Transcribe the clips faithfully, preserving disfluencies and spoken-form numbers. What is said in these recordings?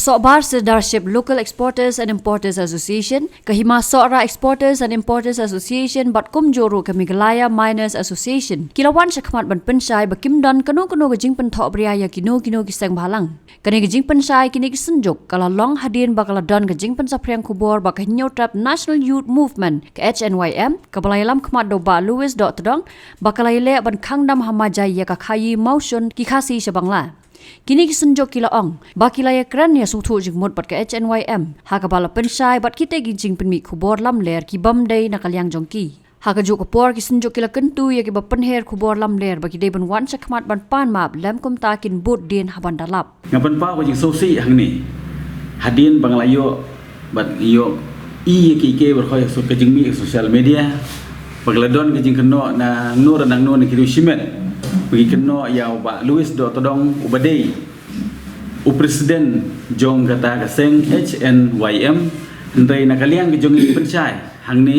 Sohbar Sirdarship Local Exporters and Importers Association, ka Hima Sohra Exporters and Importers Association bad kumjuh ruh ka Meghalaya Miners Association ki la wan shakhmat ban pynshai ba kim don kano kano ka jingpynthohbria ïa kino kino ki seng bhalang. Kane ka jingpynshai kine ki synjuk ka la long hadien ba ka la don ka jingpynsaphriang khubor ba ka Hynñiewtrep National Youth Movement, ka H N Y M, kaba la ïalam khmat da u Bah Louis Dohtdong, ba ka la ïaleh ban khang dam ha Majai ïa ka Khaïi Mawshun ki Khasi sha Bangla. Kine ki synjuk ki la ong ba ki la ïakren ïasngewthuh jingmut bad ka H N Y M ha kaba la pynshai bad kitei ki jingpynmih khubor lamler ki bym dei na ka liang jong ki. Ha kajuh ka por ki synjuk ki la kyntu ïa kiba pynher khubor lamler ba ki dei ban wan shakhmat ban pan map lem kumta kin bud dien ha ban da lap. Nga pynpaw ka jingsngewsih hangne hadien ba nga la ïoh bad ïohi ïa kiei kiei baroh ha suk ka jingmih ka social media ba ka la don ka jingkynnoh na nangno re nangno na ki riew shimet ba ki kynnoh ïa u Bah Louis Dohtdong uba dei u president jong kata ka seng H N Y M. Hynrei na ka liang ka jong ngi pynshai hangne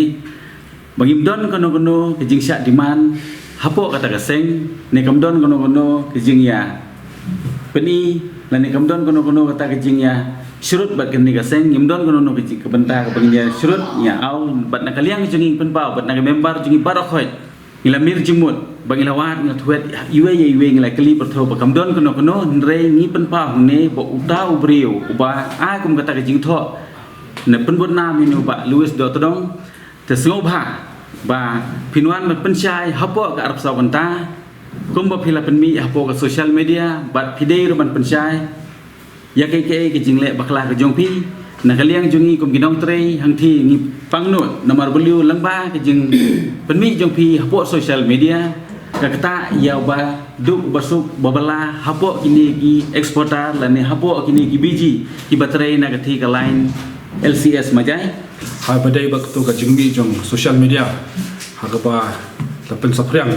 ba ngim don kano kano ka jingshah demand hapoh kata ka seng, ne kam don kano kano ka jingïa pyni, lane kam don kano kano kata ka jingïa shrut bad kane ka seng, ngim don kano kano ka jing ka bynta kaba ngin ïa shrut ïa aw bad na ka liang jong ngi pynpaw bad na ka member jong ngi baroh khoit. Ngi la mir jingmut ba ngi la wad ngi la thwet iwei ïa iwei ngi la kylli pyrthuh ba kam don kano kano, hynrei ngi pynpaw hangne ba uta u briew uba ai kum kata ka jingthoh ne pynbud nam ïa u Bah Louis Dohtdong. Te sngewbha ba phin wan ban pynshai hapoh ka arphew saw kynta kumba phi la pynmih hapoh ka social media bad phi dei ruh ban pynshai ïa kaei kaei ka jingleh bakla ka jong phi. Na ka liang jong ngi kum ki nongtrei hangthie ngi pangnud namar balei lyngba ka jingpynmih jong phi hapoh social media ka ktah ïa uba duk uba suk uba bylla hapoh kine ki exporter lane hapoh kine ki B G kiba trei na ka thie ka line L C S Majai. Haba dei bad kato ka jingmih jong social media ha kaba la pynsaphriang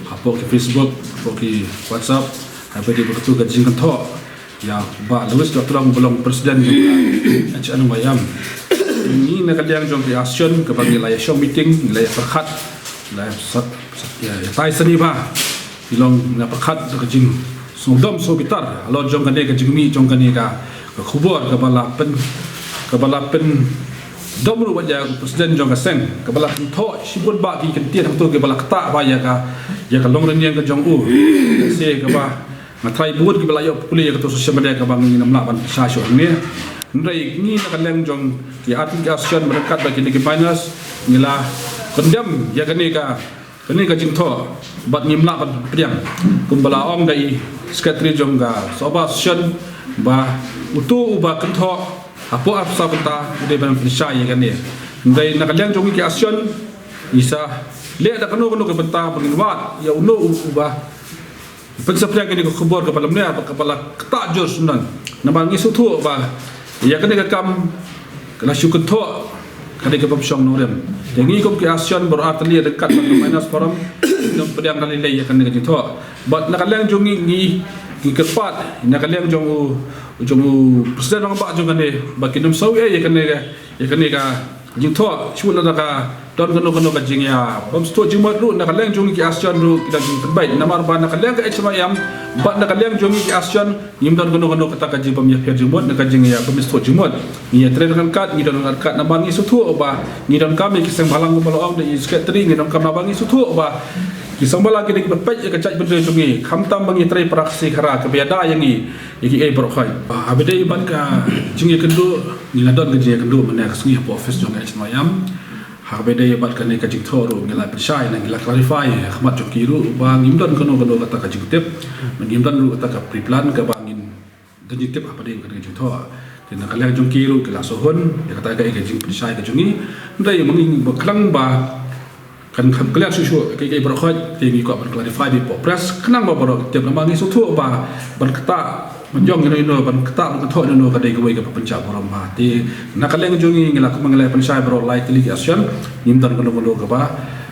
hapoh ki Facebook, hapoh ki WhatsApp, haba dei bad kato ka jingkynthoh ïa u Bah Louis Dohtdong uba long president jong ka H N Y M. Ngi na ka liang jong ki association kaba ngi la ïa shong meeting, ngi la ïa pyrkhat, la ïa sat, sat, ïa, ïa tai sani ba ngi long ngi la pyrkhat da ka jingsngewdom sngewbitar halor jong kane ka jingmih jong kane ka, ka khubor kaba la pyn, kaba la pyndom ruh bad ïa u president jong ka seng kaba la kynthoh shibun bah ki kyntien hangto kiba la ktah ba ïa ka, ïa ka longrynïeng ka jong u. Shisha kaba nga tharai bun kiba la ïoh pule ïa kato social media kaba ngin ym lah ban pynshai shuh hangne. Hynrei ngi na ka liang jong ki artylli ki association ryngkat bad kine ki miners ngi la condemn ïa kane ka, kane ka jingthoh bad ngim lah ban pdiang. Kumba la ong da i secretary jong ka Sohbar Association ba uto uba kynthoh hapoh arphew saw kynta u dei ban pynshai ïa kane. Hynrei na ka liang jong ngi ki association ngi sa leh da kano kano ka bynta ba ngin wad ïa uno u, uba pynsaphriang kane ka khubor kaba lymne bad kaba la ktah jur shuh. Namar ngi sngewthuh ba ïa kane ka kam ka la shu kynthoh ka dei ka bym shong nongrim. Te ngi kum ki association baroh artylli ryngkat bad ka Miners Forum ngim pdiang da lei lei ïa kane ka jingthoh. Bad na ka liang jong ngi ngi, ngi kyrpad na ka liang jong u, jong u president rangbah jong kane ba kin ym sngew ei ïa kane ka, ïa kane ka jingthoh, shu lada ka don kano kano ka jingïa bym sngewthuh jingmut ruh na ka liang jong ngi ki association ruh ki dang jingpynbeit. Namar ba na ka liang ka H N Y M bad na ka liang jong ngi ki association ngim don kano kano kata ka jingbym ïapher jingmut, na ka jingïa bym sngewthuh jingmut. Ngi ïatrei ryngkat, ngi don ryngkat namar ngi sngewthuh ba ngi donkam ïa ki seng bhalang kumba la ong da i secretary, ngi donkam namar ngi sngewthuh ba ki seng bhalang ki dei kiba peit ïa ka jaitbynriew jong ngi, khamtam ba ngi trei para Khasi Khara kaba ïada ïa ngi ïa kiei baroh khoit. Haba dei bad ka jingïakynduh, ngi la don ka jingïakynduh mynne ka sngi hapoh office jong ka H N Y M. Haba dei bad kane ka jingthoh ruh ngi la pynshai ne ngi la clarify ha khmat jong ki ruh ba ngim don kano kano kata ka jingtip, ngim don ruh kata ka pre-plan kaba ngin don jingtip haba dei kane ka jingthoh. Te na ka liang jong ki ruh ki la sngewhun ïa kata ka, ka jingpynshai ka jong ngi. Hynrei ma ngi ngi ba khnang ba kan kham clear shuh shuh kiei kiei baroh khoit, te ngi kwah ban clarify beit hapoh press khnang ba baroh ki tip namar ngi sngewthuh ba ban ktah ban jong ïano ïano, ban ktah ban kynthoh ïano ïano ka dei kawei kaba pynjah burom bha. Te na ka liang jong ngi ngi la, kumba ngi la pynshai baroh lai tylli ki association, ngim don kano kano kaba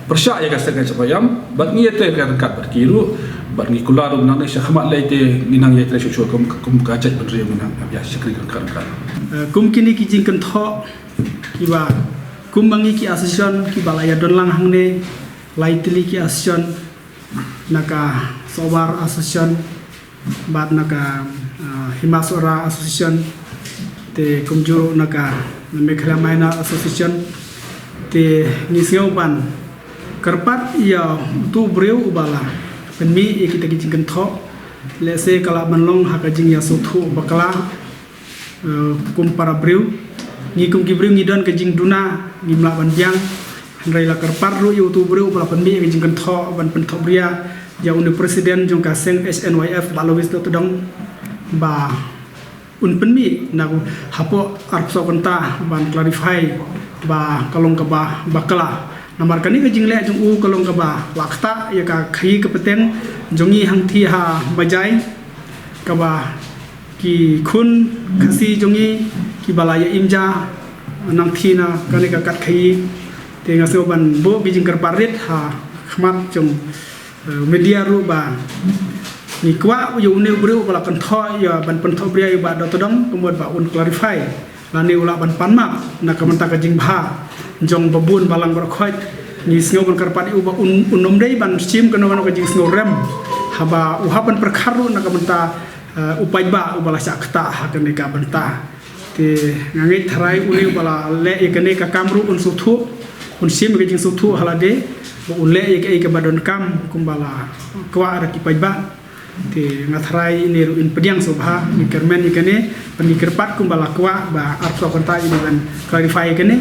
pyrshah ïa ka seng ka H N Y M bad ngi ïatrei ryngkat bad ki ruh bad ngi kular ruh nangne sha khmat lei te ngi nang ïatrei shuh shuh kum, kum ka jaitbynriew ngi nang ïa shakri ryngkat ryngkat. Eh, kum kine ki jingkynthoh kiba kum ma ngi ki association kiba la ïa don lang hangne, lai tylli ki association, na ka Sohbar Association bad na ka, ah, Hima Sohra Association, Te kumjuh na ka Meghalaya Minor Association, te ngi sngew ban kyrpad ïa utu u briew uba la pynmih ïa kita ki jingkynthoh. Lehse ka lah ban long ha ka jingïasngewthuh bakla, eh, kum para briew. Ngi kum ki briew ngi don ka jingduna, ngim lah ban biang. Hynrei la kyrpad ruh ïa utu u briew uba la pynmih ïa ka jingkynthoh ban pynthohbria ïa une u president jong ka seng H N Y F, Bah Louis Dohtdong, ba un pynmih na hapoh arphew kynta ban clarify ba ka long kaba bakla. Namar kane ka jingleh jong u ka long kaba la ktah ïa ka khaïi ka pateng jong ngi hangthie ha Majai, kaba ki khun Khasi jong ngi kiba la ïa im ja nangthie na kane ka kat khaïi. Te nga sngew ban buh ki jingkyrpad rit ha khmat jong eh, media ruh ba ngi kwah ïa une u briew uba la kynthoh ïa ban pynthohbria ïa u Bah Dohtdong, kumno ba un clarify lane u lah ban pan map na ka bynta ka jingbha jong ba bun balang baroh khoit. Ngi sngew ban kyrpad ïa u ba un, un ym dei ban shim kano kano ka jingsngewrem haba u hap ban pyrkhat ruh na ka bynta, eh, u paidbah uba la shah ktah ha kane ka bynta. Te nga ngeit tharai une uba la leh ïa kane ka kam ruh un sngewthuh, un shim ïa ka jingsngewthuh ha lade ba un leh ïa kaei kaba donkam kumba la kwah da ki paidbah. Te nga tharai ine ruh in pdiang sngewbha, ngi kyrmen ïa kane, ban ngi kyrpad kumba la kwah ba arphew kynta ine ban clarify ïa kane.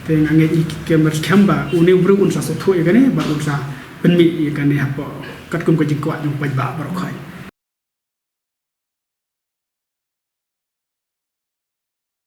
Te nga ngeit ïa ki kyrmen skhem ba une u briew un sa sngewthuh ïa kane, ba un sa pynmih ïa kane hapoh katkum ka jingkwah jong paidbah baroh khoit.